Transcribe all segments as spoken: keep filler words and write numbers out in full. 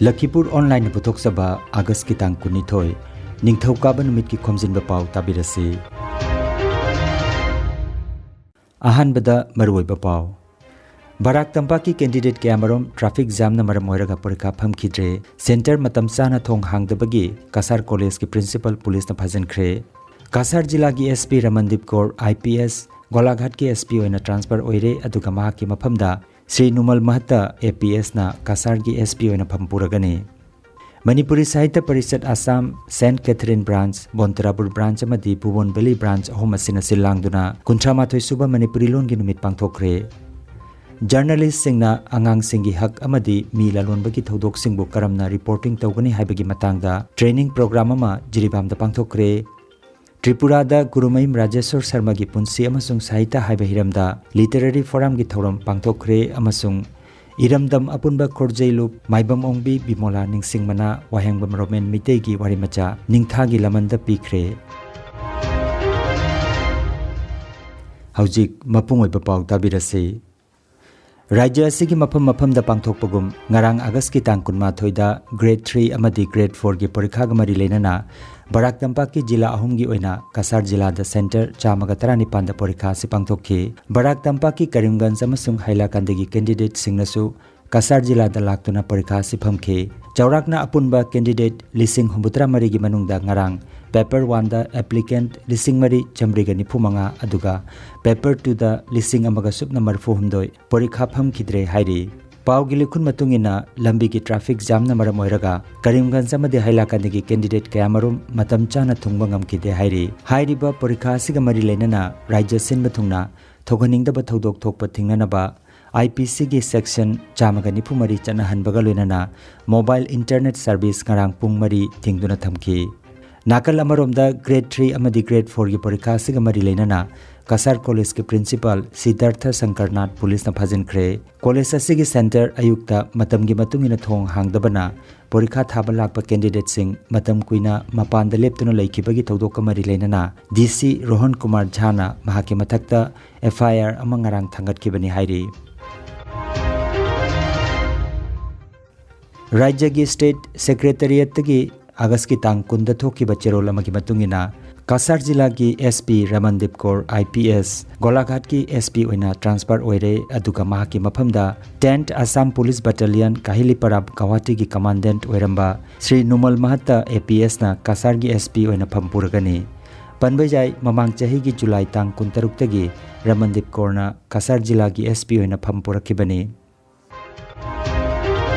ꯂꯈꯤꯄꯨꯔ ꯑꯣꯟꯂꯥꯏꯟꯅ ꯄꯨꯊꯣꯛꯆꯕ ꯑꯥꯒꯁꯀꯤ ꯇꯥꯡ ꯀꯨꯟꯅꯤꯊꯣꯏ, ꯅꯤꯡꯊꯧꯀꯥꯕ ꯅꯨꯃꯤꯠꯀꯤ ꯈꯣꯝꯖꯤꯟꯕ ꯄꯥꯎ ꯇꯥꯕꯤꯔꯁꯤ꯫ ꯑꯍꯥꯟꯕꯗ ꯃꯔꯨꯑꯣꯏꯕ ꯄꯥꯎ꯫ ꯕꯔꯥꯛ ꯇꯝꯄꯥꯛꯀꯤ candidate ꯀꯌꯥꯃꯔꯨꯝ traffic jamꯅ ꯃꯔꯝ ꯑꯣꯏꯔꯒ ꯄꯔꯤꯈꯥ ꯐꯝꯈꯤꯗ꯭ꯔꯦ꯫ Centre ꯃꯇꯝ ꯆꯥꯅ ꯊꯣꯡ ꯍꯥꯡꯗꯕꯒꯤ ꯀꯁꯥꯔ ꯀꯣꯂꯦꯖꯀꯤ principal ꯄꯨꯂꯤꯁꯅ ꯐꯥꯖꯤꯟꯈ꯭ꯔꯦ꯫ ꯀꯁꯥꯔ ꯖꯤꯂꯥꯒꯤ SP ꯔꯃꯟꯗꯤꯞ ꯀꯧꯔ, IPS, ꯒꯣꯂꯥꯘꯥꯠꯀꯤ SP ꯑꯣꯏꯅ transfer ꯑꯣꯏꯔꯦ, ꯑꯗꯨꯒ ꯃꯍꯥꯛꯀꯤ ꯃꯐꯝꯗ ꯁ꯭ꯔꯤ ꯅꯨꯃꯜ ꯃꯍꯠꯇ, APSꯅ ꯀꯁꯥꯔꯒꯤ SP ꯑꯣꯏꯅ ꯐꯝ ꯄꯨꯔꯒꯅꯤ꯫ Manipuri Sahitya Parishad Assam, Saint Catherine branch, ꯕꯣꯟꯇꯔꯥꯕꯨꯔ branch ꯑꯃꯗꯤ ꯄꯨꯕꯣꯟ ꯚꯦꯂꯤ branch ꯑꯍꯨꯝ ꯑꯁꯤꯅ ꯁꯤꯜ ꯂꯥꯡꯗꯨꯅ ꯀꯨꯟꯊ꯭ꯔꯥ ꯃꯥꯊꯣꯏ ꯁꯨꯕ ꯃꯅꯤꯄꯨꯔꯤ ꯂꯣꯟꯒꯤ ꯅꯨꯃꯤꯠ ꯄꯥꯡꯊꯣꯛꯈ꯭ꯔꯦ꯫ Journalistꯁꯤꯡꯅ ꯑꯉꯥꯡꯁꯤꯡꯒꯤ ꯍꯛ ꯑꯃꯗꯤ ꯃꯤ ꯂꯂꯣꯟꯕꯒꯤ ꯊꯧꯗꯣꯛꯁꯤꯡꯕꯨ ꯀꯔꯝꯅ reporting ꯇꯧꯒꯅꯤ ꯍꯥꯏꯕꯒꯤ ꯃꯇꯥꯡꯗ training program ꯑꯃ ꯖꯤꯔꯤꯕꯥꯝꯗ ꯄꯥꯡꯊꯣꯛꯈ꯭ꯔꯦ꯫ ꯇ꯭ꯔꯤꯄꯨꯔꯥꯗ ꯒꯨꯔꯨꯃꯌꯨꯝ ꯔꯥꯖꯦꯁꯣꯔ ꯁꯔꯃꯒꯤ ꯄꯨꯟꯁꯤ ꯑꯃꯁꯨꯡ ꯁꯥꯍꯤꯇ꯭ꯌ ꯍꯥꯏꯕ ꯍꯤꯔꯝꯗ literary forumꯒꯤ ꯊꯧꯔꯝ ꯄꯥꯡꯊꯣꯛꯈ꯭ꯔꯦ ꯑꯃꯁꯨꯡ ꯏꯔꯝꯗꯝ ꯑꯄꯨꯟꯕ ꯈꯣꯔꯖꯩꯂꯨꯞ ꯃꯥꯏꯕꯝ ꯑꯣꯡꯕꯤ ꯕꯤꯃꯣꯂꯥ ꯅꯤꯡꯁꯤꯡ ꯃꯅꯥ ꯋꯥꯍꯦꯡꯕꯝ ꯔꯣꯃꯦꯟ ꯃꯤꯇꯩꯒꯤ ꯋꯥꯔꯤꯃꯆꯥ ꯅꯤꯡꯊꯥꯒꯤ ꯂꯃꯟꯗ ꯄꯤꯈ꯭ꯔꯦ꯫ ꯍꯧꯖꯤꯛ ꯃꯄꯨꯡ ꯑꯣꯏꯕ ꯄꯥꯎ ꯇꯥꯕꯤꯔꯁꯤ꯫ ꯔꯥꯖ꯭ꯌ ꯑꯁꯤꯒꯤ ꯃꯐꯝ ꯃꯐꯝꯗ ꯄꯥꯡꯊꯣꯛꯄꯒꯨꯝ, ꯉꯔꯥꯡ ꯑꯥꯒꯁꯀꯤ ꯇꯥꯡ ꯀꯨꯟꯃꯥꯊꯣꯏꯗ grade three ꯑꯃꯗꯤ grade fourꯒꯤ ꯄꯔꯤꯈꯥꯒ ꯃꯔꯤ ꯂꯩꯅꯅ ꯕꯔꯥꯛ ꯇꯝꯄꯥꯛꯀꯤ ꯖꯤꯂꯥ ꯑꯍꯨꯝꯒꯤ ꯑꯣꯏꯅ ꯀꯁꯥꯔ ꯖꯤꯂꯥꯗ centre ꯆꯥꯝꯃꯒ ꯇꯔꯥꯅꯤꯄꯥꯟꯗ ꯄꯔꯤꯈꯥ ꯑꯁꯤ ꯄꯥꯡꯊꯣꯛꯈꯤ꯫ ꯕꯔꯥꯛ ꯇꯝꯄꯥꯛꯀꯤ ꯀꯔꯤꯝꯒꯟꯖ ꯑꯃꯁꯨꯡ ꯍꯥꯏꯂꯥꯀꯥꯟꯗꯒꯤ candidateꯁꯤꯡꯅꯁꯨ ꯀꯁꯥꯔ ꯖꯤꯂꯥꯗ ꯂꯥꯛꯇꯨꯅ ꯄꯔꯤꯈꯥ ꯑꯁꯤ ꯐꯝꯈꯤ꯫ ꯆꯥꯎꯔꯥꯛꯅ ꯑꯄꯨꯟꯕ candidate ꯂꯤꯁꯤꯡ ꯍꯨꯝꯐꯨꯇꯔꯥ ꯃꯔꯤꯒꯤ ꯃꯅꯨꯡꯗ ꯉꯔꯥꯡ paper oneꯗ applicant ꯂꯤꯁꯤꯡ ꯃꯔꯤ ꯆꯥꯃꯔꯤꯒ ꯅꯤꯐꯨ ꯃꯉꯥ, ꯑꯗꯨꯒ paper twoꯗ ꯂꯤꯁꯤꯡ ꯑꯃꯒ ꯁꯨꯞꯅ ꯃꯔꯤꯐꯨ ꯍꯨꯝꯗꯣꯏ ꯄꯔꯤꯈꯥ ꯐꯝꯈꯤꯗ꯭ꯔꯦ ꯍꯥꯏꯔꯤ꯫ ꯄꯥꯎꯒꯤ ꯂꯤꯈꯨꯟ ꯃꯇꯨꯡ ꯏꯟꯅ, ꯂꯝꯕꯤꯒꯤ traffic jamꯅ ꯃꯔꯝ ꯑꯣꯏꯔꯒ ꯀꯔꯤꯝꯒꯟꯖ ꯑꯃꯗꯤ ꯍꯥꯏꯂꯥꯀꯥꯟꯗꯒꯤ candidate ꯀꯌꯥꯃꯔꯨꯝ ꯃꯇꯝ ꯆꯥꯅ ꯊꯨꯡꯕ ꯉꯝꯈꯤꯗꯦ ꯍꯥꯏꯔꯤ꯫ ꯍꯥꯏꯔꯤꯕ ꯄꯔꯤꯈꯥ ꯑꯁꯤꯒ ꯃꯔꯤ ꯂꯩꯅꯅ ꯔꯥꯖ꯭ꯌ ꯁꯤꯟꯕ ꯊꯨꯡꯅ ꯊꯣꯛꯍꯟꯅꯤꯡꯗꯕ ꯊꯧꯗꯣꯛ ꯊꯣꯛꯄ ꯊꯤꯡꯅꯅꯕ IPCꯒꯤ section ꯆꯥꯝꯃꯒ ꯅꯤꯐꯨ ꯃꯔꯤ ꯆꯠꯅꯍꯟꯕꯒ ꯂꯣꯏꯅꯅ mobile internet service ꯉꯔꯥꯡ ꯄꯨꯡ ꯃꯔꯤ ꯊꯤꯡꯗꯨꯅ ꯊꯝꯈꯤ꯫ ꯅꯥꯀꯜ ꯑꯃꯔꯣꯝꯗ, grade three ꯑꯃꯗꯤ grade fourꯒꯤ ꯄꯔꯤꯈꯥ ꯑꯁꯤꯒ ꯃꯔꯤ ꯂꯩꯅꯅ ꯀꯁꯥꯔ ꯀꯣꯂꯦꯖꯀꯤ principal ꯁꯤꯗꯥꯔꯊ ꯁꯪꯀꯔꯅꯥꯊ ꯄꯨꯂꯤꯁꯅ ꯐꯥꯖꯤꯟꯈ꯭ꯔꯦ꯫ ꯀꯣꯂꯦꯖ ꯑꯁꯤꯒꯤ centre ꯑꯌꯨꯛꯇ ꯃꯇꯝꯒꯤ ꯃꯇꯨꯡ ꯏꯟꯅ ꯊꯣꯡ ꯍꯥꯡꯗꯕꯅ ꯄꯔꯤꯈꯥ ꯊꯥꯕ ꯂꯥꯛꯄ candidateꯁꯤꯡ ꯃꯇꯝ ꯀꯨꯏꯅ ꯃꯄꯥꯟꯗ ꯂꯦꯞꯇꯨꯅ ꯂꯩꯈꯤꯕꯒꯤ ꯊꯧꯗꯣꯛꯀ ꯃꯔꯤ ꯂꯩꯅꯅ DC ꯔꯣꯍꯟ ꯀꯨꯃꯥꯔ ꯖꯥꯅ ꯃꯍꯥꯛꯀꯤ ꯃꯊꯛꯇ FIR ꯑꯃ ꯉꯔꯥꯡ ꯊꯥꯡꯒꯠꯈꯤꯕꯅꯤ ꯍꯥꯏꯔꯤ꯫ ꯔꯥꯖ꯭ꯌꯒꯤ ꯁ꯭ꯇꯦꯠ ꯁꯦꯀ꯭ꯔꯦꯇꯔꯤꯌꯦꯠꯇꯒꯤ ꯑꯥꯒꯁꯀꯤ ꯇꯥꯡ ꯀꯨꯟꯗ ꯊꯣꯛꯈꯤꯕ ꯆꯦꯔꯣꯜ ꯑꯃꯒꯤ ꯃꯇꯨꯡ ꯏꯟꯅ, ꯀꯁꯥꯔ ꯖꯤꯂꯥꯒꯤ S P ꯔꯃꯟꯗꯤꯞ Kaur I P S, ꯒꯣꯂꯥꯘꯥꯠꯀꯤ S P ꯑꯣꯏꯅ ꯇ꯭ꯔꯥꯟꯁꯐꯔ ꯑꯣꯏꯔꯦ, ꯑꯗꯨꯒ ꯃꯍꯥꯛꯀꯤ ꯃꯐꯝꯗ tenth Assam Police Battalion, ꯀꯥꯍꯤꯂꯤꯄꯔꯥꯕ, ꯒꯧꯍꯥꯇꯤꯒꯤ ꯀꯃꯥꯟꯗꯦꯟꯠ ꯑꯣꯏꯔꯝꯕ Shri ꯅꯨꯃꯜ ꯃꯍꯠꯇ I P ꯑꯦꯁꯅ ꯀꯁꯥꯔꯒꯤ S P ꯑꯣꯏꯅ ꯐꯝ ꯄꯨꯔꯒꯅꯤ꯫ ꯄꯟꯕ ꯌꯥꯏ, ꯃꯃꯥꯡ ꯆꯍꯤꯒꯤ ꯖꯨꯂꯥꯏ ꯇꯥꯡ ꯀꯨꯟꯇꯔꯨꯛꯇꯒꯤ ꯔꯃꯟꯗꯤꯞ ꯀꯧꯔꯅ ꯀꯁꯥꯔ ꯖꯤꯂꯥꯒꯤ ꯑꯦꯁ ꯄꯤ ꯑꯣꯏꯅ ꯐꯝ ꯄꯨꯔꯛꯈꯤꯕꯅꯤ꯫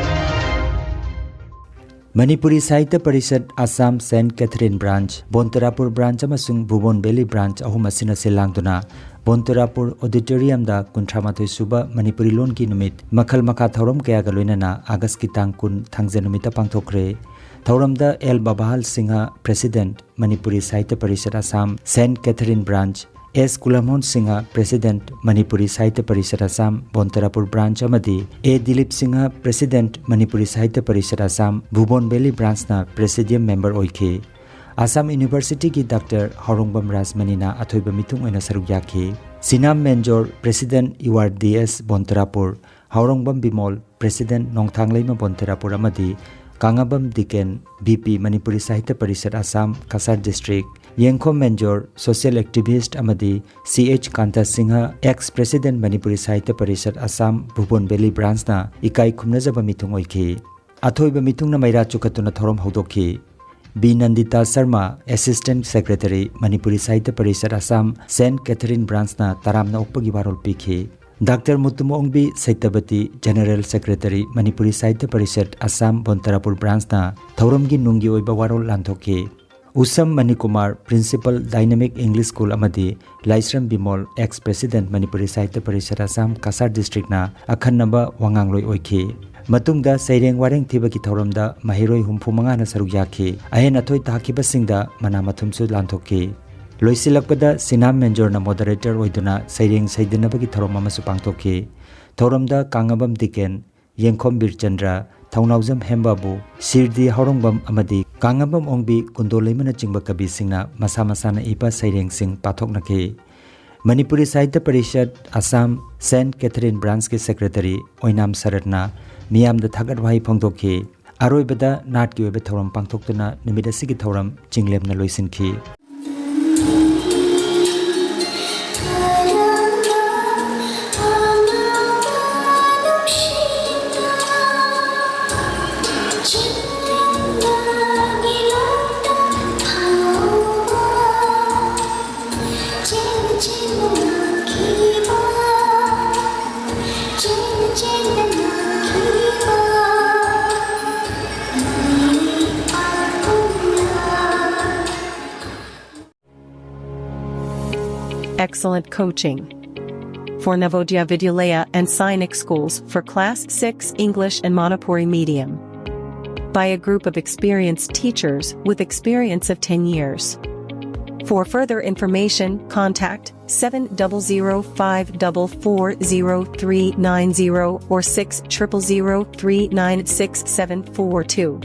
Manipuri Sahitya Parishad Assam Saint Catherine branch, Bontarapur branch ꯑꯃꯁꯨꯡ ꯚꯨꯕꯣꯟ ꯚꯦꯂꯤ ꯕ꯭ꯔꯥꯟꯆ ꯑꯍꯨꯝ ꯑꯁꯤꯅ ꯁꯤꯜ ꯂꯥꯡꯗꯨꯅ ꯕꯣꯟꯇꯔꯥꯄꯨꯔ ꯑꯣꯗꯤꯇꯣꯔꯤꯌꯝꯗ ꯀꯨꯟꯊ꯭ꯔꯥ ꯃꯥꯊꯣꯏ ꯁꯨꯕ ꯃꯅꯤꯄꯨꯔꯤ ꯂꯣꯟꯒꯤ ꯅꯨꯃꯤꯠ ꯃꯈꯜ ꯃꯈꯥ ꯊꯧꯔꯝ ꯀꯌꯥꯒ ꯂꯣꯏꯅꯅ ꯑꯥꯒꯁꯀꯤ ꯇꯥꯡ ꯀꯨꯟ ꯊꯥꯡꯖ ꯅꯨꯃꯤꯠꯇ ꯄꯥꯡꯊꯣꯛꯈ꯭ꯔꯦ꯫ ꯊꯧꯔꯝꯗ L Babahal Singha, president, Manipuri Sahitya Parishad Assam Saint Catherine branch, S Kulamohan Singha, president, Manipuri Sahitya Parishad Assam Bontarapur branch, ꯑꯃꯗꯤ A Dilip Singha, president, Manipuri Sahitya Parishad Assam Bhuban Valley ꯕ꯭ꯔꯥꯟꯆꯅ ꯄ꯭ꯔꯦꯁꯤꯗꯤꯌꯝ ꯃꯦꯝꯕꯔ ꯑꯣꯏꯈꯤ꯫ ꯑꯁꯥꯝ ꯌꯨꯅꯤꯚꯔꯁꯤꯇꯤꯒꯤ ꯗꯥꯛꯇꯔ ꯍꯥꯎꯔꯣꯡꯕꯝ ꯔꯥꯖꯃꯅꯤꯅ ꯑꯊꯣꯏꯕ ꯃꯤꯊꯨꯡ ꯑꯣꯏꯅ ꯁꯔꯨꯛ ꯌꯥꯈꯤ꯫ Sinam Menjor, president, U R D S Bontarapur, Haorongbam Bimol, president, Nongthangleima Bontarapur, ꯑꯃꯗꯤ Kangabam Diken, V P, Manipuri Sahitya Parishad Assam, Cachar district, Yengkhom Menjor, social activist, ꯑꯃꯗꯤ C H Kanta Singha, ex president, Manipuri Sahitya Parishad Assam, Bhuban Valley ꯕ꯭ꯔꯥꯟꯆꯅ ꯏꯀꯥꯏ ꯈꯨꯝꯅꯖꯕ ꯃꯤꯊꯨꯡ ꯑꯣꯏꯈꯤ꯫ ꯑꯊꯣꯏꯕ ꯃꯤꯊꯨꯡꯅ ꯃꯩꯔꯥ ꯆꯨꯈꯠꯇꯨꯅ ꯊꯧꯔꯝ ꯍꯧꯗꯣꯛꯈꯤ꯫ B Nandita Sharma, assistant secretary, Manipuri Sahitya Parishad Assam, Saint Catherine ꯕ꯭ꯔꯥꯟꯆꯅ ꯇꯔꯥꯝꯅ ꯑꯣꯛꯄꯒꯤ ꯋꯥꯔꯣꯜ ꯄꯤꯈꯤ꯫ Doctor Mutum Ongbi Seitabati, general secretary, Manipuri Sahitya Parishad Assam, Bontarapur ꯕ꯭ꯔꯥꯟꯆꯅ ꯊꯧꯔꯝꯒꯤ ꯅꯨꯡꯒꯤ ꯑꯣꯏꯕ ꯋꯥꯔꯣꯜ ꯂꯥꯟꯊꯣꯛꯈꯤ꯫ Usham Manikumar, principal, Dynamic English School, ꯑꯃꯗꯤ ꯂꯥꯏꯁ꯭ꯔꯝ ꯕꯤꯃꯣꯜ, ꯑꯦꯛꯁ ꯄ꯭ꯔꯦꯁꯤꯗꯦꯟꯠ, ꯃꯅꯤꯄꯨꯔꯤ ꯁꯥꯍꯤꯇ꯭ꯌ ꯄꯔꯤꯁꯠ ꯑꯁꯥꯝ, ꯀꯁꯥꯔ ꯗꯤꯁꯇ꯭ꯔꯤꯛꯅ ꯑꯈꯟꯅꯕ ꯋꯥꯉꯥꯡꯂꯣꯏ ꯑꯣꯏꯈꯤ꯫ ꯃꯇꯨꯡꯗ ꯁꯩꯔꯦꯡ ꯋꯥꯔꯦꯡ ꯊꯤꯕꯒꯤ ꯊꯧꯔꯝꯗ ꯃꯍꯩꯔꯣꯏ ꯍꯨꯝꯐꯨ ꯃꯉꯥꯅ ꯁꯔꯨꯛ ꯌꯥꯈꯤ꯫ ꯑꯍꯦꯟ ꯑꯊꯣꯏ ꯇꯥꯈꯤꯕꯁꯤꯡꯗ ꯃꯅꯥ ꯃꯊꯨꯝꯁꯨ ꯂꯥꯟꯊꯣꯛꯈꯤ꯫ ꯂꯣꯏꯁꯤꯜꯂꯛꯄꯗ ꯁꯤꯅꯥꯝ ꯃꯦꯟꯖꯣꯔꯅ ꯃꯣꯗꯔꯦꯇꯔ ꯑꯣꯏꯗꯨꯅ ꯁꯩꯔꯦꯡ ꯁꯩꯗꯅꯕꯒꯤ ꯊꯧꯔꯝ ꯑꯃꯁꯨ ꯄꯥꯡꯊꯣꯛꯈꯤ꯫ ꯊꯧꯔꯝꯗ ꯀꯥꯉꯕꯝ ꯗꯤꯀꯦꯟ, ꯌꯦꯡꯈꯣꯝ ꯕꯤꯔꯆꯟꯗ꯭ꯔ, ꯊꯧꯅꯥꯎꯖꯝ ꯍꯦꯝꯕꯥꯕꯨ, ꯁꯤꯔꯗꯤ ꯍꯥꯎꯔꯣꯡꯕꯝ ꯑꯃꯗꯤ ꯀꯥꯉꯕꯝ ꯑꯣꯡꯕꯤ ꯀꯨꯟꯗꯣꯂꯩꯃꯅꯆꯤꯡꯕ ꯀꯕꯤꯁꯤꯡꯅ ꯃꯁꯥ ꯃꯁꯥꯅ ꯏꯕ ꯁꯩꯔꯦꯡꯁꯤꯡ ꯄꯥꯊꯣꯛꯅꯈꯤ꯫ ꯃꯅꯤꯄꯨꯔꯤ ꯁꯥꯍꯤꯇ꯭ꯌ ꯄꯔꯤꯁꯠ ꯑꯁꯥꯝ ꯁꯦꯟꯠ ꯀꯦꯊꯔꯤꯟ ꯕ꯭ꯔꯥꯟꯆꯀꯤ ꯁꯦꯀ꯭ꯔꯦꯇꯔꯤ ꯑꯣꯏꯅꯥꯝ ꯁꯔꯠꯅ ꯃꯤꯌꯥꯝꯗ ꯊꯥꯒꯠ ꯋꯥꯍꯩ ꯐꯣꯡꯗꯣꯛꯈꯤ꯫ ꯑꯔꯣꯏꯕꯗ ꯅꯥꯠꯀꯤ ꯑꯣꯏꯕ ꯊꯧꯔꯝ ꯄꯥꯡꯊꯣꯛꯇꯨꯅ ꯅꯨꯃꯤꯠ ꯑꯁꯤꯒꯤ ꯊꯧꯔꯝ ꯆꯤꯡꯂꯦꯝꯅ ꯂꯣꯏꯁꯤꯟꯈꯤ꯫ Excellent coaching for Navodaya Vidyalaya and Sainik schools for class six English and Manipuri medium by a group of experienced teachers with experience of ten years. For further information, contact seven double zero five double four zero three nine zero or six triple zero three nine six seven four two.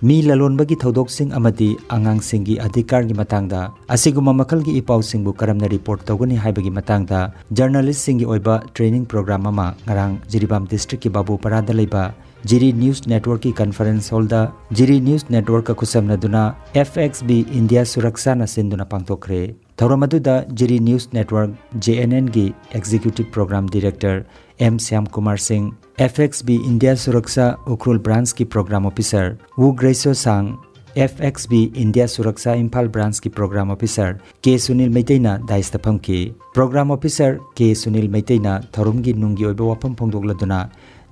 ꯃꯤ ꯂꯂꯣꯟꯕꯒꯤ ꯊꯧꯗꯣꯛꯁꯤꯡ ꯑꯃꯗꯤ ꯑꯉꯥꯡꯁꯤꯡꯒꯤ ꯑꯙꯤꯀꯥꯔꯒꯤ ꯃꯇꯥꯡꯗ ꯑꯁꯤꯒꯨꯝꯕ ꯃꯈꯜꯒꯤ ꯏꯄꯥꯎꯁꯤꯡꯕꯨ ꯀꯔꯝꯅ report ꯇꯧꯒꯅꯤ ꯍꯥꯏꯕꯒꯤ ꯃꯇꯥꯡꯗ ꯖꯔꯅꯦꯂꯤꯁꯁꯤꯡꯒꯤ ꯑꯣꯏꯕ ꯇ꯭ꯔꯦꯅꯤꯡ ꯄ꯭ꯔꯣꯒ꯭ꯔꯥꯝ ꯑꯃ ꯉꯔꯥꯡ ꯖꯤꯔꯤꯕꯥꯝ ꯗꯤꯁꯇ꯭ꯔꯤꯛꯀꯤ ꯕꯥꯕꯨꯄꯥꯔꯥꯗ ꯂꯩꯕ ꯖꯤꯔꯤ ꯅ꯭ꯌꯨꯁ ꯅꯦꯠꯋꯔꯛꯀꯤ ꯀꯟꯐꯔꯦꯟꯁ ꯍꯣꯜꯗ ꯖꯤꯔꯤ ꯅ꯭ꯌꯨꯁ ꯅꯦꯠꯋꯔꯛꯀ ꯈꯨꯠꯁꯝꯅꯗꯨꯅ ꯑꯦꯐ ꯑꯦꯛꯁ ꯕꯤ ꯏꯟꯗꯤꯌꯥ ꯁꯨꯔꯛꯁꯥꯅ ꯁꯤꯟꯗꯨꯅ ꯄꯥꯡꯊꯣꯛꯈ꯭ꯔꯦ꯫ ꯊꯧꯔꯝ ꯑꯗꯨꯗ ꯖꯤꯔꯤ ꯅ꯭ꯌꯨꯁ ꯅꯦꯠꯋꯔꯛ, ꯖꯦ ꯑꯦꯟ ꯑꯦꯟꯒꯤ executive programme director M Shyam Kumar Singh, F X B India Suraksha Ukhrul ꯕ꯭ꯔꯥꯟꯁꯀꯤ ꯄ꯭ꯔꯣꯒ꯭ꯔꯥꯝ ꯑꯣꯐꯤꯁꯔ ꯋꯨ ꯒ꯭ꯔꯦꯁꯣ ꯁꯥꯡ, F X B India Suraksha Imphal ꯕ꯭ꯔꯥꯟꯁꯀꯤ ꯄ꯭ꯔꯣꯒ꯭ꯔꯥꯝ ꯑꯣꯐꯤꯁꯔ ꯀꯦ ꯁꯨꯅꯤꯜ ꯃꯩꯇꯩꯅ ꯗꯥꯏꯁꯇ ꯐꯝꯈꯤ꯫ ꯄ꯭ꯔꯣꯒ꯭ꯔꯥꯝ ꯑꯣꯐꯤꯁꯔ ꯀꯦ ꯁꯨꯅꯤꯜ ꯃꯩꯇꯩꯅ ꯊꯧꯔꯝꯒꯤ ꯅꯨꯡꯒꯤ ꯑꯣꯏꯕ ꯋꯥꯐꯝ ꯐꯣꯡꯗꯣꯛꯂꯗꯨꯅ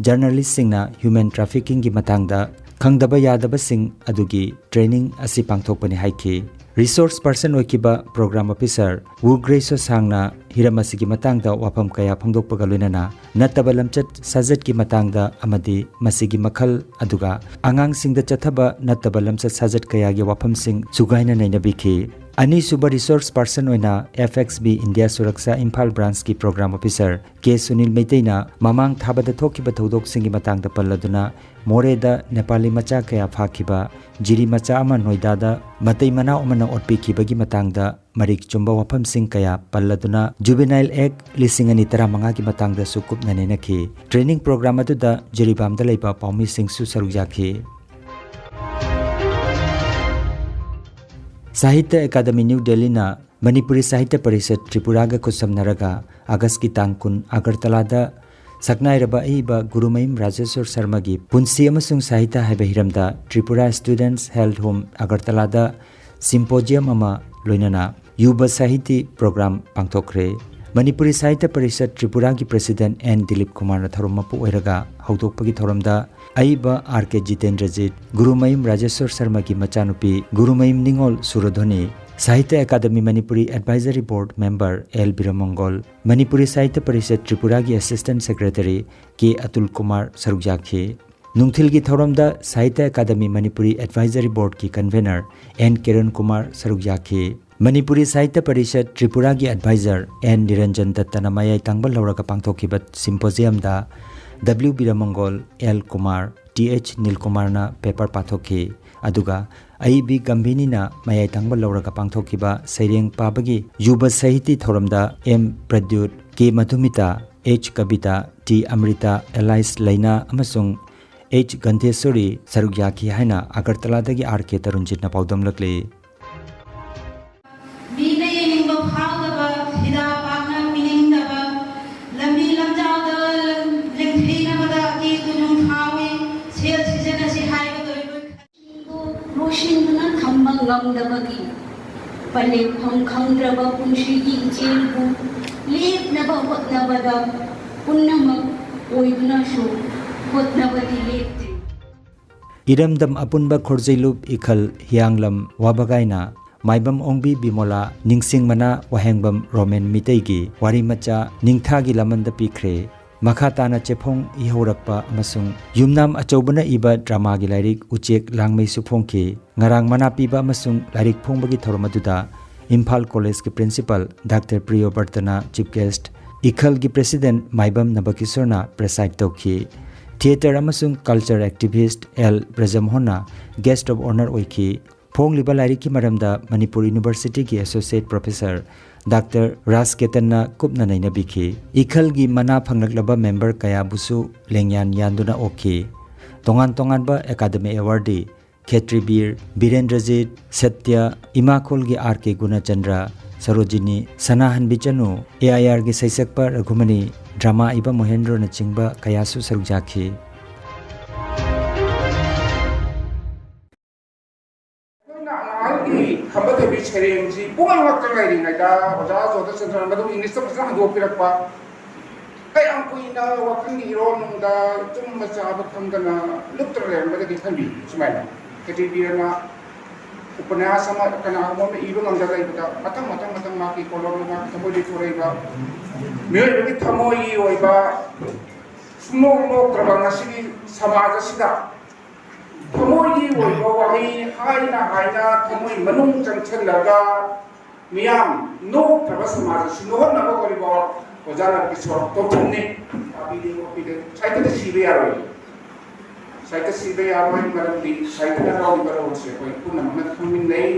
ꯖꯔꯅꯦꯂꯤꯁꯁꯤꯡꯅ ꯍ꯭ꯌꯨꯃꯦꯟ ꯇ꯭ꯔꯥꯐꯤꯀꯤꯡꯒꯤ ꯃꯇꯥꯡꯗ ꯈꯪꯗꯕ ꯌꯥꯗꯕꯁꯤꯡ ꯑꯗꯨꯒꯤ ꯇ꯭ꯔꯦꯅꯤꯡ ꯑꯁꯤ ꯄꯥꯡꯊꯣꯛꯄꯅꯤ ꯍꯥꯏꯈꯤ꯫ ꯔꯤꯁꯣꯔꯁ ꯄꯔꯁꯟ ꯑꯣꯏꯈꯤꯕ ꯄ꯭ꯔꯣꯒ꯭ꯔꯥꯝ ꯑꯣꯐꯤꯁꯔ ꯋꯨ ꯒ꯭ꯔꯦꯁꯣ ꯁꯥꯡꯅ ꯍꯤꯔꯝ ꯑꯁꯤꯒꯤ ꯃꯇꯥꯡꯗ ꯋꯥꯐꯝ ꯀꯌꯥ ꯐꯣꯡꯗꯣꯛꯄꯒ ꯂꯣꯏꯅꯅ ꯅꯠꯇꯕ ꯂꯝꯆꯠ ꯁꯥꯖꯠꯀꯤ ꯃꯇꯥꯡꯗ ꯑꯃꯗꯤ ꯃꯁꯤꯒꯤ ꯃꯈꯜ, ꯑꯗꯨꯒ ꯑꯉꯥꯡꯁꯤꯡꯗ ꯆꯠꯊꯕ ꯅꯠꯇꯕ ꯂꯝꯆꯠ ꯁꯥꯖꯠ ꯀꯌꯥꯒꯤ ꯋꯥꯐꯝꯁꯤꯡ ꯁꯨꯒꯥꯏꯅ ꯅꯩꯅꯕꯤꯈꯤ꯫ ꯑꯅꯤꯁꯨꯕ resource person ꯑꯣꯏꯅ F X B India Suraksha Imphal branchꯀꯤ program officer K Sunil ꯃꯩꯇꯩꯅ ꯃꯃꯥꯡ ꯊꯥꯕꯗ ꯊꯣꯛꯈꯤꯕ ꯊꯧꯗꯣꯛꯁꯤꯡꯒꯤ ꯃꯇꯥꯡꯗ ꯄꯜꯂꯗꯨꯅ ꯃꯣꯔꯦꯗ ꯅꯦꯄꯥꯂꯤ ꯃꯆꯥ ꯀꯌꯥ ꯐꯥꯈꯤꯕ, ꯖꯤꯔꯤ ꯃꯆꯥ ꯑꯃ ꯅꯣꯏꯗꯥꯗ ꯃꯇꯩ ꯃꯅꯥꯎ ꯑꯃꯅ ꯑꯣꯠꯄꯤꯈꯤꯕꯒꯤ ꯃꯇꯥꯡꯗ ꯃꯔꯤꯛ ꯆꯨꯝꯕ ꯋꯥꯐꯝꯁꯤꯡ ꯀꯌꯥ ꯄꯜꯂꯗꯨꯅ Juvenile Act ꯂꯤꯁꯤꯡ ꯑꯅꯤ ꯇꯔꯥꯃꯉꯥꯒꯤ ꯃꯇꯥꯡꯗꯁꯨ ꯀꯨꯞꯅ ꯅꯩꯅꯈꯤ꯫ Training program ꯑꯗꯨꯗ ꯖꯤꯔꯤꯕꯥꯝꯗ ꯂꯩꯕ ꯄꯥꯎꯃꯤꯁꯤꯡꯁꯨ ꯁꯔꯨꯛ ꯌꯥꯈꯤ꯫ ꯁꯥꯍꯤꯇ꯭ꯌ ꯑꯦꯀꯥꯗꯃꯤ ꯅ꯭ꯌꯨ ꯗꯦꯜꯂꯤꯅ ꯃꯅꯤꯄꯨꯔꯤ ꯁꯥꯍꯤꯇ꯭ꯌ ꯄꯔꯤꯁꯠ ꯇ꯭ꯔꯤꯄꯨꯔꯥꯒ ꯈꯨꯠꯁꯝꯅꯔꯒ ꯑꯥꯒꯁꯀꯤ ꯇꯥꯡ ꯀꯨꯟ ꯑꯒꯔꯇꯂꯥꯗ ꯁꯛꯅꯥꯏꯔꯕ ꯑꯏꯕ ꯒꯨꯔꯨꯃꯌꯨꯝ ꯔꯥꯖꯦꯁ꯭ꯋꯔ ꯁꯔꯃꯒꯤ ꯄꯨꯟꯁꯤ ꯑꯃꯁꯨꯡ ꯁꯥꯍꯤꯇ꯭ꯌ ꯍꯥꯏꯕ ꯍꯤꯔꯝꯗ Tripura Students Held Home ꯑꯒꯔꯇꯂꯥꯗ symposium ꯑꯃ ꯂꯣꯏꯅꯅ ꯌꯨꯕ ꯁꯥꯍꯤꯇꯤ program ꯄꯥꯡꯊꯣꯛꯈ꯭ꯔꯦ꯫ Manipuri Sahitya Parishad ꯇ꯭ꯔꯤꯄꯨꯔꯥꯒꯤ president N Dilip ꯀꯨꯃꯥꯔꯅ ꯊꯧꯔꯝ ꯃꯄꯨ ꯑꯣꯏꯔꯒ ꯍꯧꯗꯣꯛꯄꯒꯤ ꯊꯧꯔꯝꯗ ꯑꯏꯕ R K ꯖꯤꯇꯦꯟꯗ꯭ꯔꯖꯤꯠ, ꯒꯨꯔꯨꯃꯌꯨꯝ ꯔꯥꯖꯦꯁ꯭ꯋꯔ ꯁꯔꯃꯒꯤ ꯃꯆꯥꯅꯨꯄꯤ Gurumayum Ningol Surdhoni, Sahitya Akademi Manipuri advisory board member L Biramangol, Manipuri Sahitya Parishad ꯇ꯭ꯔꯤꯄꯨꯔꯥꯒꯤ assistant secretary K Atul Kumar ꯁꯔꯨꯛ ꯌꯥꯈꯤ꯫ ꯅꯨꯡꯊꯤꯜꯒꯤ ꯊꯧꯔꯝꯗ ꯁꯥꯍꯤꯇ꯭ꯌ ꯑꯦꯀꯥꯗꯃꯤ ꯃꯅꯤꯄꯨꯔꯤ advisory boardꯀꯤ convener N ꯀꯤꯔꯟ ꯀꯨꯃꯥꯔ ꯁꯔꯨꯛ ꯌꯥꯈꯤ꯫ ꯃꯅꯤꯄꯨꯔꯤ ꯁꯥꯍꯤꯇ꯭ꯌ ꯄꯔꯤꯁꯠ ꯇ꯭ꯔꯤꯄꯨꯔꯥꯒꯤ advisor N ꯅꯤꯔꯟꯖꯟ ꯗꯠꯇꯅ ꯃꯌꯥꯏ ꯇꯥꯡꯕ ꯂꯧꯔꯒ ꯄꯥꯡꯊꯣꯛꯈꯤꯕ symposiumꯗ W ꯕꯤꯔꯃꯪꯒꯣꯜ, L Kumar, T H ꯅꯤꯜꯀꯨꯃꯥꯔꯅ paper ꯄꯥꯊꯣꯛꯈꯤ꯫ ꯑꯗꯨꯒ ꯑꯏꯕꯤ ꯒꯝꯚꯤꯅꯤꯅ ꯃꯌꯥꯏ ꯇꯥꯡꯕ ꯂꯧꯔꯒ ꯄꯥꯡꯊꯣꯛꯈꯤꯕ ꯁꯩꯔꯦꯡ ꯄꯥꯕꯒꯤ ꯌꯨꯕ ꯁꯥꯍꯤꯇꯤ ꯊꯧꯔꯝꯗ M ꯄ꯭ꯔꯗ꯭ꯌꯨꯠ, K ꯃꯙꯨꯃꯤꯇꯥ, H ꯀꯕꯤꯇꯥ, T ꯑꯃ꯭ꯔꯤꯇꯥ, ꯑꯦꯂꯥꯏꯁ ꯂꯩꯅꯥ ꯑꯃꯁꯨꯡ H ꯒꯟꯙꯦꯁ꯭ꯋꯔꯤ ꯁꯔꯨꯛ ꯌꯥꯈꯤ ꯍꯥꯏꯅ ꯑꯒꯔꯇꯂꯥꯗꯒꯤ R K ꯇꯔꯨꯟꯖꯤꯠꯅ ꯄꯥꯎꯗꯝꯂꯛꯂꯤ꯫ ꯃꯤꯠꯅ ꯌꯦꯡꯅꯤꯡꯕ ꯐꯥꯎꯗꯕ, ꯐꯤꯗꯥ ꯄꯥꯛꯅ ꯄꯤꯅꯤꯡꯗꯕ, ꯂꯝꯕꯤ ꯂꯝꯖꯥꯎꯗ ꯂꯦꯡꯊꯩꯅꯕꯗ ꯑꯀꯤ ꯈꯨꯅꯨꯡ ꯐꯥꯎꯏ, ꯁꯦꯜ ꯁꯤꯖꯤꯟꯅꯁꯤ ꯍꯥꯏꯕꯗꯣ ꯂꯣꯏ ꯈꯟ- ꯂꯣꯏꯁꯤꯟꯗꯨꯅ ꯊꯝꯕ ꯉꯝꯗꯕꯒꯤ ꯄꯂꯦꯝꯐꯝ ꯈꯪꯗ꯭ꯔꯕ ꯄꯨꯟꯁꯤꯒꯤ ꯏꯆꯦꯜꯕꯨ ꯂꯦꯞꯅꯕ ꯍꯣꯠꯅꯕꯗ ꯄꯨꯝꯅꯃꯛ ꯑꯣꯏꯗꯨꯅꯁꯨ ꯍꯣꯠꯅꯕꯗꯤ ꯂꯦꯞꯇꯦ꯫ ꯏꯔꯝꯗꯝ ꯑꯄꯨꯟꯕ ꯈꯣꯔꯖꯩꯂꯨꯞ ꯏꯈꯜ ꯍꯤꯌꯥꯡꯂꯝ ꯋꯥꯕꯒꯥꯏꯅ ꯃꯥꯏꯕꯝ ꯑꯣꯡꯕꯤ ꯕꯤꯃꯣꯂꯥ, ꯅꯤꯡꯁꯤꯡ ꯃꯅꯥ ꯋꯥꯍꯦꯡꯕꯝ ꯔꯣꯃꯦꯟ ꯃꯤꯇꯩꯒꯤ ꯋꯥꯔꯤ ꯃꯆꯥ ꯅꯤꯡꯊꯥꯒꯤ ꯂꯃꯟꯗ ꯄꯤꯈ꯭ꯔꯦ꯫ ꯃꯈꯥ ꯇꯥꯅ ꯆꯦꯐꯣꯡ ꯏꯍꯧꯔꯛꯄ ꯑꯃꯁꯨꯡ ꯌꯨꯝꯅꯥꯝ ꯑꯆꯧꯕꯅ ꯏꯕ ꯗ꯭ꯔꯃꯥꯒꯤ ꯂꯥꯏꯔꯤꯛ ꯎꯆꯦꯛ ꯂꯥꯡꯃꯩꯁꯨ ꯐꯣꯡꯈꯤ꯫ ꯉꯔꯥꯡ ꯃꯅꯥ ꯄꯤꯕ ꯑꯃꯁꯨꯡ ꯂꯥꯏꯔꯤꯛ ꯐꯣꯡꯕꯒꯤ ꯊꯧꯔꯝ ꯑꯗꯨꯗ ꯏꯝꯐꯥꯜ ꯀꯣꯂꯦꯖꯀꯤ ꯄ꯭ꯔꯤꯟꯁꯤꯄꯥꯜ ꯗꯥꯛꯇꯔ ꯄ꯭ꯔꯤꯌꯣꯕꯔꯇꯅ ꯆꯤꯐ ꯒꯦꯁ꯭ꯠ, ꯏꯈꯜꯒꯤ ꯄ꯭ꯔꯦꯁꯤꯗꯦꯟꯠ ꯃꯥꯏꯕꯝ ꯅꯕꯀꯤꯁꯣꯔꯅ ꯄ꯭ꯔꯦꯁꯥꯏꯗ ꯇꯧꯈꯤ꯫ ꯊꯤꯌꯦꯇꯔ ꯑꯃꯁꯨꯡ ꯀꯜꯆꯔ ꯑꯦꯛꯇꯤꯚꯤꯁ꯭ꯠ ꯑꯦꯜ ꯕ꯭ꯔꯖꯃꯣꯍꯟꯅ ꯒꯦꯁ꯭ꯠ ꯑꯣꯐ ꯑꯣꯅꯔ ꯑꯣꯏꯈꯤ꯫ ꯐꯣꯡꯂꯤꯕ ꯂꯥꯏꯔꯤꯛꯀꯤ ꯃꯔꯝꯗ ꯃꯅꯤꯄꯨꯔ ꯌꯨꯅꯤꯚꯔꯁꯤꯇꯤꯒꯤ ꯑꯦꯁꯣꯁꯤꯌꯦꯠ ꯄ꯭ꯔꯣꯐꯦꯁꯔ ꯗꯥꯛꯇꯔ ꯔꯥꯖꯀꯦꯇꯟꯅ ꯀꯨꯞꯅ ꯅꯩꯅꯕꯤꯈꯤ꯫ ꯏꯈꯜꯒꯤ ꯃꯅꯥ ꯐꯪꯂꯛꯂꯕ ꯃꯦꯝꯕꯔ ꯀꯌꯥꯕꯨꯁꯨ ꯂꯦꯡꯌꯥꯟ ꯌꯥꯟꯗꯨꯅ ꯑꯣꯛꯈꯤ꯫ ꯇꯣꯉꯥꯟ ꯇꯣꯉꯥꯟꯕ academy ꯑꯦꯋꯥꯔꯗꯤ ꯈꯦꯇ꯭ꯔꯤꯕꯤꯔ, ꯕꯤꯔꯦꯟꯗ꯭ꯔꯖꯤꯠ, Satya, ꯏꯃꯥꯈꯣꯜꯒꯤ R K ꯒꯨꯅꯆꯟꯗ꯭ꯔ, Sarojini, ꯁꯅꯥꯍꯟꯕꯤ Chanu, A I ꯑꯥꯔꯒꯤ ꯁꯩꯁꯛꯄ ꯔꯘꯨꯃꯅꯤ, ꯗ꯭ꯔꯃꯥ ꯏꯕ ꯃꯣꯍꯦꯟꯗ꯭ꯔꯣꯅꯆꯤꯡꯕ ꯀꯌꯥꯁꯨ ꯁꯔꯨꯛ ꯌꯥꯈꯤ꯫ ꯑꯩꯈꯣꯏꯅ ꯑꯉꯥꯡꯒꯤ ꯈꯝꯕ ꯊꯣꯏꯕꯤ ꯁꯩꯔꯦꯡꯁꯤ ꯄꯨꯝꯅꯃꯛꯇ ꯂꯩꯔꯤꯉꯩꯗ ꯑꯣꯖꯥ ꯖꯣꯙꯆꯟꯗ꯭ꯔꯅ ꯃꯗꯨ ꯏꯪꯂꯤꯁꯇ ꯐꯖꯅ ꯍꯟꯗꯣꯛꯄꯤꯔꯛꯄ꯫ ꯀꯌꯥꯝ ꯀꯨꯏꯅ ꯋꯥꯈꯜꯒꯤ ꯏꯔꯣꯟꯅꯨꯡꯗ ꯇꯨꯝꯕ ꯆꯥꯕ ꯈꯪꯗꯅ ꯂꯨꯞꯇꯅ ꯂꯩꯔꯝꯒꯗꯒꯦ ꯈꯟꯕꯤ꯫ ꯁꯨꯃꯥꯏꯅ ꯈꯦꯇ꯭ꯔꯤꯕꯤꯔꯅ ꯎꯄꯅ꯭ꯌꯥꯁ ꯑꯃ ꯀꯅꯥꯒꯨꯝꯕ ꯑꯃ ꯏꯕ ꯉꯝꯗ ꯂꯩꯕꯗ ꯃꯊꯪ ꯃꯊꯪ ꯃꯊꯪ ꯃꯍꯥꯛꯀꯤ ꯀꯣꯂꯣꯝꯗ ꯃꯍꯥꯛꯀꯤ ꯊꯃꯣꯏꯗꯒꯤ ꯊꯣꯔꯛꯏꯕ ꯃꯤꯑꯣꯏꯕꯒꯤ ꯊꯃꯣꯏꯒꯤ ꯑꯣꯏꯕ ꯁꯨꯡꯅꯣꯛ ꯅꯣꯛꯇ꯭ꯔꯕ ꯉꯁꯤꯒꯤ ꯁꯃꯥꯖ ꯑꯁꯤꯗ ꯊꯃꯣꯏꯒꯤ ꯑꯣꯏꯕ ꯋꯥꯍꯩ ꯍꯥꯏꯅ ꯍꯥꯏꯅ ꯊꯃꯣꯏ ꯃꯅꯨꯡ ꯆꯪꯁꯤꯜꯂꯒ ꯃꯤꯌꯥꯝ ꯅꯣꯛꯇ꯭ꯔꯕ ꯁꯃꯥꯖ ꯑꯁꯤ ꯅꯣꯛꯍꯟꯅꯕ ꯍꯣꯠꯅꯕ ꯑꯣꯖꯥ ꯅꯕꯀꯤꯁꯣꯔ ꯇꯣꯞꯊꯨꯝꯅꯤ꯫ ꯇꯥꯕꯤꯗꯦ ꯈꯣꯠꯄꯤꯗꯦ ꯁꯥꯍꯤꯇ꯭ꯌꯗ ꯁꯤꯕ ꯌꯥꯔꯣꯏ꯫ ꯁꯥꯍꯤꯇ꯭ꯌ ꯁꯤꯕ ꯌꯥꯔꯣꯏ, ꯃꯔꯝꯗꯤ ꯁꯥꯍꯤꯇ꯭ꯌꯅ ꯂꯧꯔꯤꯕ ꯔꯣꯜꯁꯦ ꯑꯩꯈꯣꯏ ꯄꯨꯝꯅꯃꯛꯅ ꯈꯪꯃꯤꯟꯅꯩ꯫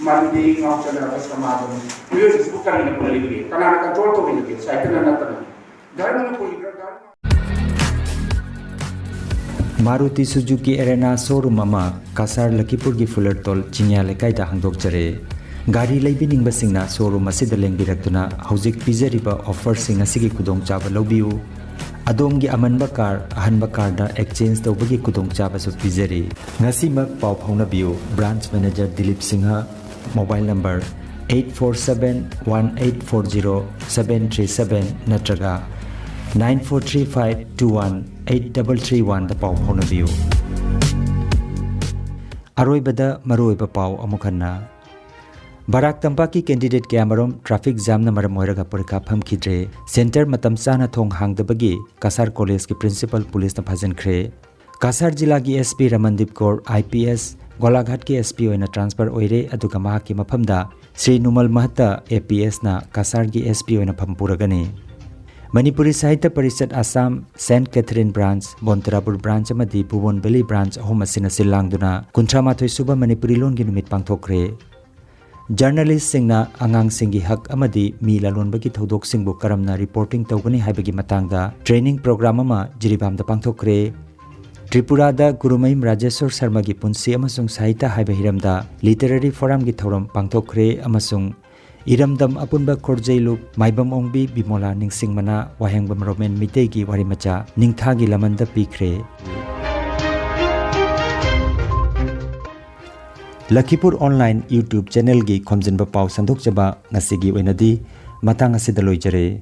ꯃꯗꯨꯗꯤ ꯉꯥꯎꯆꯠꯅꯔꯕ ꯁꯃꯥꯖ ꯑꯃꯅꯤ꯫ ꯃꯤꯑꯣꯏꯕꯁꯤꯕꯨ ꯀꯔꯤꯅ ꯄꯨꯜꯂꯤꯕꯒꯦ? ꯀꯅꯥꯅ ꯀꯟꯇ꯭ꯔꯣꯜ ꯇꯧꯔꯤꯕꯒꯦ? ꯁꯥꯍꯤꯇ꯭ꯌꯅ ꯅꯠꯇꯅ꯫ ꯙꯔꯃꯅ ꯄꯨꯜꯂꯤꯕ꯭ꯔꯥ? ꯙꯔꯃ ꯃꯥꯔꯨꯇꯤ ꯁꯨꯖꯨꯀꯤ ꯑꯦꯔꯦꯅꯥ ꯁꯣꯔꯨꯝ ꯑꯃ ꯀꯁꯥꯔ ꯂꯈꯤꯄꯨꯔꯒꯤ ꯐꯨꯂꯔꯇꯣꯜ ꯆꯤꯡꯌꯥ ꯂꯩꯀꯥꯏꯗ ꯍꯥꯡꯗꯣꯛꯆꯔꯦ꯫ ꯒꯥꯔꯤ ꯂꯩꯕꯤꯅꯤꯡꯕꯁꯤꯡꯅ ꯁꯣꯔꯨꯝ ꯑꯁꯤꯗ ꯂꯦꯡꯕꯤꯔꯛꯇꯨꯅ ꯍꯧꯖꯤꯛ ꯄꯤꯖꯔꯤꯕ ꯑꯣꯐꯔꯁꯤꯡ ꯑꯁꯤꯒꯤ ꯈꯨꯗꯣꯡꯆꯥꯕ ꯂꯧꯕꯤꯌꯨ꯫ ꯑꯗꯣꯝꯒꯤ ꯑꯃꯟꯕ ꯀꯥꯔ ꯑꯍꯟꯕ ꯀꯥꯔꯗ ꯑꯦꯛꯆꯦꯟꯖ ꯇꯧꯕꯒꯤ ꯈꯨꯗꯣꯡꯆꯥꯕꯁꯨ ꯄꯤꯖꯔꯤ꯫ ꯉꯁꯤꯃꯛ ꯄꯥꯎ ꯐꯥꯎꯅꯕꯤꯌꯨ꯫ Branch manager Dilip Singha, mobile number eight four seven one eight four zero seven three seven ꯅꯠꯇ꯭ꯔꯒ nine four three five two one eight double three one ꯗ ꯄꯥꯎ ꯐꯥꯎꯅꯕꯤꯌꯨ꯫ ꯑꯔꯣꯏꯕꯗ ꯃꯔꯨꯑꯣꯏꯕ ꯄꯥꯎ ꯑꯃꯨꯛ ꯍꯟꯅ꯫ ꯕꯔꯥꯛ ꯇꯝꯄꯥꯛꯀꯤ candidate ꯀꯌꯥꯃꯔꯨꯝ traffic jamꯅ ꯃꯔꯝ ꯑꯣꯏꯔꯒ ꯄꯔꯤꯈꯥ ꯐꯝꯈꯤꯗ꯭ꯔꯦ꯫ Centre ꯃꯇꯝ ꯆꯥꯅ ꯊꯣꯡ ꯍꯥꯡꯗꯕꯒꯤ ꯀꯁꯥꯔ collegeꯀꯤ principal policeꯅ ꯐꯥꯖꯤꯟꯈ꯭ꯔꯦ꯫ ꯀꯁꯥꯔ ꯖꯤꯂꯥꯒꯤ S P ꯔꯃꯟꯗꯤꯞ Kaur I P S ꯒꯣꯂꯥꯘꯥꯠꯀꯤ S P ꯑꯣꯏꯅ transfer ꯑꯣꯏꯔꯦ, ꯑꯗꯨꯒ ꯃꯍꯥꯛꯀꯤ ꯃꯐꯝꯗ Shri ꯅꯨꯃꯜ ꯃꯍꯠꯇ A P Sꯅ ꯀꯁꯥꯔꯒꯤ S P ꯑꯣꯏꯅ ꯐꯝ ꯄꯨꯔꯒꯅꯤ꯫ Manipuri Sahitya Parishad Assam, Saint Catherine branch, ꯕꯣꯟꯇꯔꯥꯄꯨꯔ branch ꯑꯃꯗꯤ ꯚꯨꯕꯣꯟ ꯚꯦꯂꯤ branch ꯑꯍꯨꯝ ꯑꯁꯤꯅ ꯁꯤꯜ ꯂꯥꯡꯗꯨꯅ ꯀꯨꯟꯊ꯭ꯔꯥ ꯃꯥꯊꯣꯏ ꯁꯨꯕ ꯃꯅꯤꯄꯨꯔꯤ ꯂꯣꯟꯒꯤ ꯅꯨꯃꯤꯠ ꯄꯥꯡꯊꯣꯛꯈ꯭ꯔꯦ꯫ Journalistꯁꯤꯡꯅ ꯑꯉꯥꯡꯁꯤꯡꯒꯤ ꯍꯛ ꯑꯃꯗꯤ ꯃꯤ ꯂꯂꯣꯟꯕꯒꯤ ꯊꯧꯗꯣꯛꯁꯤꯡꯕꯨ ꯀꯔꯝꯅ reporting ꯇꯧꯒꯅꯤ ꯍꯥꯏꯕꯒꯤ ꯃꯇꯥꯡꯗ training program ꯑꯃ ꯖꯤꯔꯤꯕꯥꯝꯗ ꯄꯥꯡꯊꯣꯛꯈ꯭ꯔꯦ꯫ ꯇ꯭ꯔꯤꯄꯨꯔꯥꯗ ꯒꯨꯔꯨꯃꯌꯨꯝ ꯔꯥꯖꯦꯁ꯭ꯋꯔ ꯁꯔꯃꯒꯤ ꯄꯨꯟꯁꯤ ꯑꯃꯁꯨꯡ ꯁꯥꯍꯤꯇ꯭ꯌ ꯍꯥꯏꯕ ꯍꯤꯔꯝꯗ literary forumꯒꯤ ꯊꯧꯔꯝ ꯄꯥꯡꯊꯣꯛꯈ꯭ꯔꯦ ꯑꯃꯁꯨꯡ ꯏꯔꯝꯗꯝ ꯑꯄꯨꯟꯕ ꯈꯣꯔꯖꯩꯂꯨꯞ ꯃꯥꯏꯕꯝ ꯑꯣꯡꯕꯤ ꯕꯤꯃꯣꯂꯥ ꯅꯤꯡꯁꯤꯡꯕꯅ ꯋꯥꯍꯦꯡꯕꯝ ꯔꯣꯃꯦꯟ ꯃꯤꯇꯩꯒꯤ ꯋꯥꯔꯤꯃꯆꯥ ꯅꯤꯡꯊꯥꯒꯤ ꯂꯃꯟꯗ ꯄꯤꯈ꯭ꯔꯦ꯫ ꯂꯈꯤꯄꯨꯔ online YouTube channelꯒꯤ ꯈꯣꯝꯖꯤꯟꯕ ꯄꯥꯎ ꯁꯟꯗꯣꯛꯆꯕ ꯉꯁꯤꯒꯤ ꯑꯣꯏꯅꯗꯤ ꯃꯇꯥꯡ ꯑꯁꯤꯗ ꯂꯣꯏꯖꯔꯦ꯫